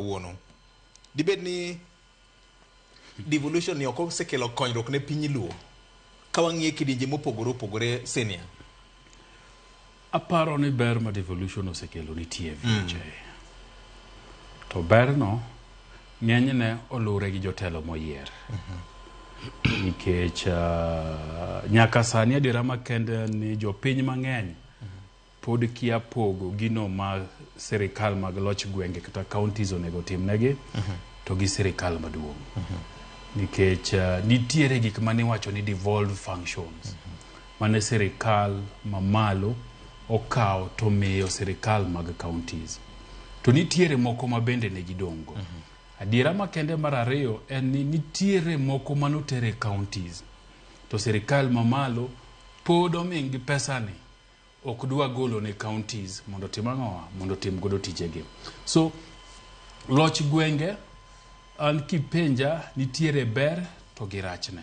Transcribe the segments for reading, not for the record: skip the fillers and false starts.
Kawuono dibed ni devolution ni ok osekelo konyruok ne piny Luo ka wang'iye kidienje mopogore opogore, senior? Aparo ni ber ma devolution osekelo nitie, VJ. To berno ng'enyne oluwre gi jotelo moyier. Nikech nyaka sani adiera makende ni jopiny mang'eny pod kia pogo gino ma sirikal mag loch gwenge kata counties onego timnegi to gi sirikal maduong'. Nikech nitiere gik maniwacho ni devolved functions mane sirikal mamalo okawo to miyo sirikal mag counties. To nitiere moko ma bende ne gidong' go. Adiera makende mar ariyo en ni nitiere moko manoter e counties to sirikal mamalo pod oming' gi pesa ni ok dwa golo ne counties mondo otim ang'owa, mondo otim godo tijegi. So loch gwenge an kipenja nitiere ber to gi rachne.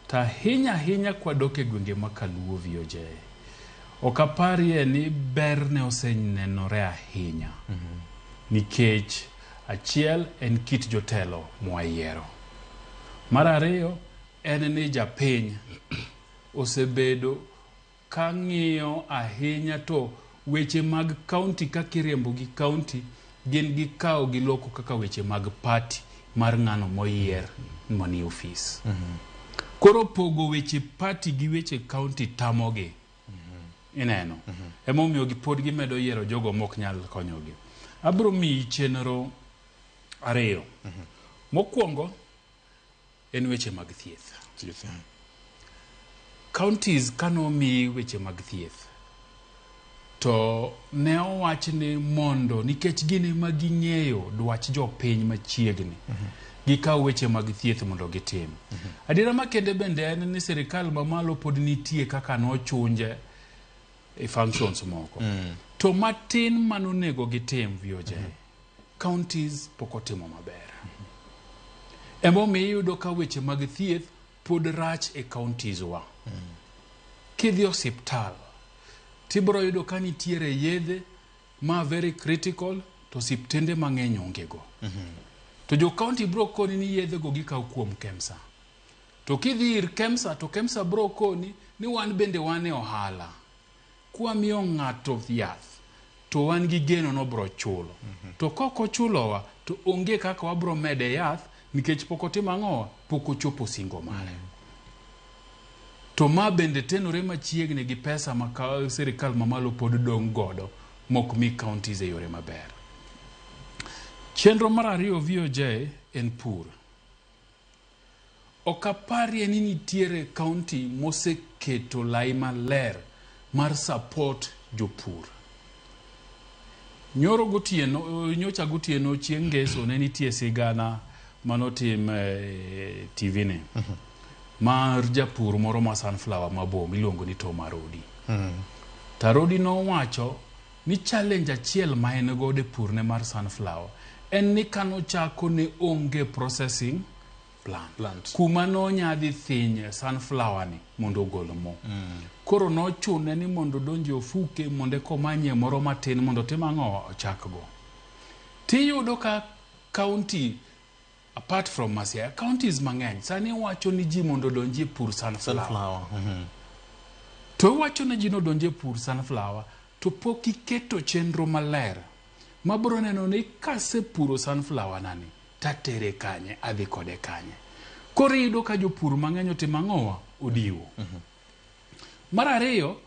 To ahinya ahinya kwadok e gwenge ma Kaluo, VOJ, ok aparie ni berne osenenore ahinya. Nikech achiel en kit jotelo mwayiero. Mar ariyo en ni japiny osebedo ka ng'iyo ahinya to weche mag county kaka iriembo gi county gin gikawo giloko kaka weche mag party mar ng'ano moyier manie ofis. Koro pogo weche party gi weche county tamogi. Ineno. Emomiyo pod gimedo yiero jogo mok nyal konyogi. Abiro miyi chenro ariyo. Mokwongo en weche mag thieth. Counties kanomi weche mag thieth to ne owach ni mondo nikech gin ema ging'eyo dwach jopiny machiegni, gikaw weche mag thieth mondo gitim. Adiera makende bende en ni sirikal mamalo pod nitie kaka nochunje e functions moko. To matin manonego gitim, VOJ, counties pok otimo maber. Emomiyo iyudo ka weche mag thieth pod rach e counties wa. Kidhi osiptal, tibiro yudo ka nitiere yedhe ma very critical to osiptende mang'eny onge go. To jo county biro koni ni yedhe go gikawo kuom KEMSA. To kidhi ir KEMSA to KEMSA biro koni ni wan bende wan e ohala. Kwamiyo ng'ato yath to wan gi geno nobro chulo. To kok ochulowa to onge kaka wabro mede yath nikech pok otimo ang'owa, pok ochopo singo mare. To ma bende tenore machiegni gi pesa ma sirikal mamalo pod dong' godo mok mi counties e yore maber. Chenro mar ariyo, VOJ, en pur. Ok aparie ni nitiere county moseketo lai maler mar support jopur. Nyoro gotieno, nyocha gotieno chieng' ngeso ne nitie sigana manotim e TV ni mar japur moro ma sunflower mabom iluongo ni Tom Arodi. To Arodi nowacho ni challenge achiel ma en godo e purne mar sunflower en ni kanochako ne onge processing plant. Plant. Kuma nonya dhi thinye sunflower ni mondo ogol mo. Koro nochune ni mondo odonj e ofuke mondo eka omanyie moro matin mondo otim ang'o, ochak go. Tiyudo ka county apart from Siaya, counties mang'eny sani wacho ni ji mondo odonji e pur sunflower. Sunflower. To iwacho ne ji nodonji e pur sunflower to pok iketo chenro maler mabiro neno ni kasepuro sunflower nani tatere kanye, adhi kode kanye. Koro iyudo ka jopur mang'eny otimo ang'owa, odiwo. Mar ariyo,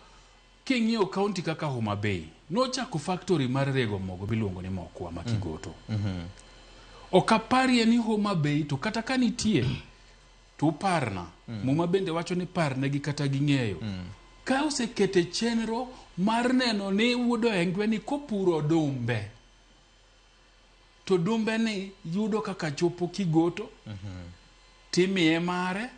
king'iyo county kaka Homa Bay, nochako factory mar rego mogo miluongo ni Mokwa ma Kigoto. Ok aparie ni Homa Bay to kata ka nitie to uparna. Muma bende wacho ni parnegi kata ging'eyo. Ka osekete chenro mar neno ni wuod Oengwe ni kopuro odumbe to odumbe ni yudo kaka chopo Kigoto, timiye mare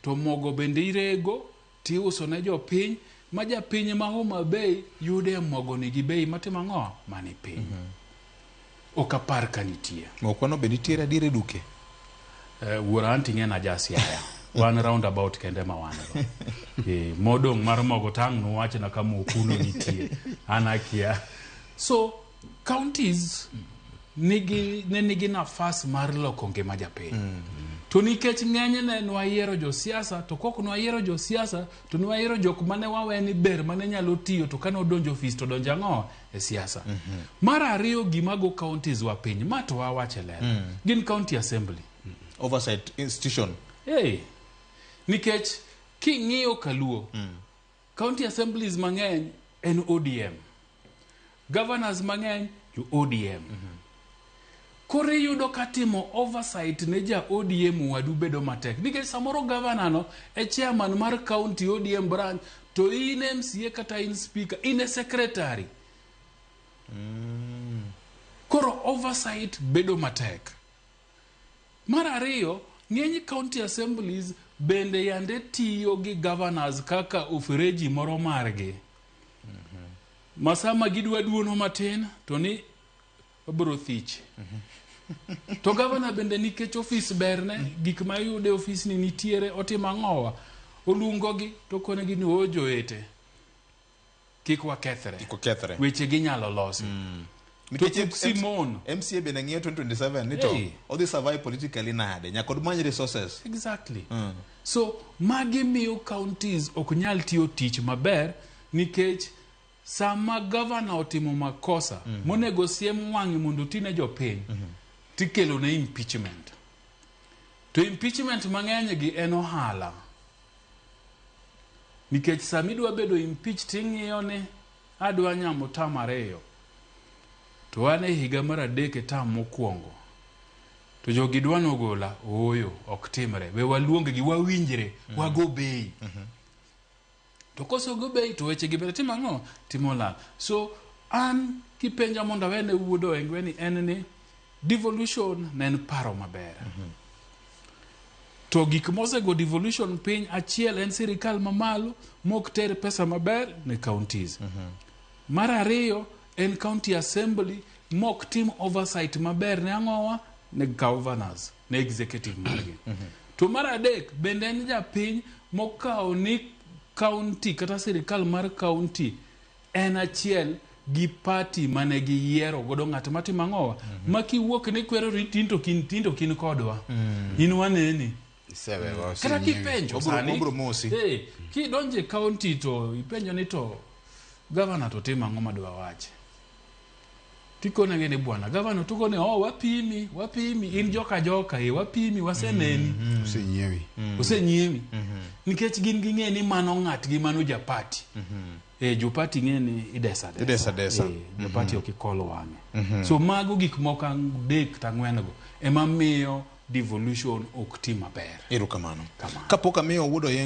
to mogo bende irego tiuso ne jopiny ma japiny ma Homa Bay yude mogo ni gi bei matimo ang'o, mani piny. Ok apar ka nitie. Mokwa no be nitiere adier e duke? Wuora anti ng'e na ja Siaya. Wan roundabout kende ma wan go. Modong' mar mogo tang' nuwachna ka mokuno nitie. An akia. So counties nigi, ne nigi nafas mar loko ngima japiny. To nikech ng'enyne nwayiero josiasa, to kok nwayiero josiasa, to nwayiero jok mane wawe ni ber mane nyalo tiyo, to kane odonjo ofis to donjo ang'o e siasa. Mar ariyo gima go counties wa piny, ma to wawache ler, gin county assembly. Oversight institution. Hey, nikech king'iyo kaluo, county assemblies mang'eny en ODM. Governors mang'eny jo ODM. Koro iyudo ka timo oversight ne ja ODM wadu bedo matek. Nikech samoro governor no e chairman mar county ODM branch to in MCA kata in speaker, in e secretary. Koro oversight bedo matek. Mar ariyo, ng'eny county assemblies bende yande tiyo gi governors kaka ofereji moro margi. Ma sama gidwa duono matin to ni wabiro thich. To governor bende nikech ofis berne, gik ma iyudo e ofis ni nitiere, otimo ang'owa? Oluongogi to konegi ni o joete. Kik wakethre. Kik wakethre. Weche gi nyalo losi. Nikech To Simon. MCA bende ng'iyo 2027 ni to Hey. odhi survive politically nade nyaka odmany resources. Exactly. So magi miyo counties ok nyal tiyo tich maber nikech sama governor otimo makosa monego siem wang'e mondo oti ne jopiny tikelo ne impeachment. To impeachment mang'eny gi en ohala. Nikech sama idwa bedo impeach ting'iyo ni adwa nyamo term ariyo. To an e higa mar adek e term mokwongo. To jogi dwa nogola, ooyo, ok timre. We waluong gi, wawinjre, wago bei. To kosego bei to weche gi bende timo ang'o? Timo lal. So an kipenja mondo awene wuod Oengwe ni en ni devolution ne en paro maber. To gik mosego devolution piny achiel en sirikal mamalo mok ter pesa maber ne counties. Mar ariyo en county assembly mok tim oversight maber ne ang'owa ne governors ne executive margi. To mar adek bende en japiny mokawo ni county kata sirikal mar county en achiel gi party mane giyiero godo ng'at matimo ang'owa ma kiwuok ni kwero ni tin to kin tin to kin kodwa in waneni Isewewa, kata osenyiewi. kipenjo Obro- sani obro mosi. eh, kidonjo e county to ipenjo ni to gavana to timo ang'o madwa wachi tikonegi ni bwana gavana to kone oh wapimi wapimi in joka joka e wapimi waseneni Osenyiewi. osenyiewi nikech gin ging'e ni mano ng'atgi mano japati e jopati ng'e ni idesa desa Idesa desa. Eh, jopati ok ikol wang'e so mago gik moko adek tang'wen go ema miyo devolution ok ti maber Erokamano. Kamano. Kapok amiyo wuod Oyengo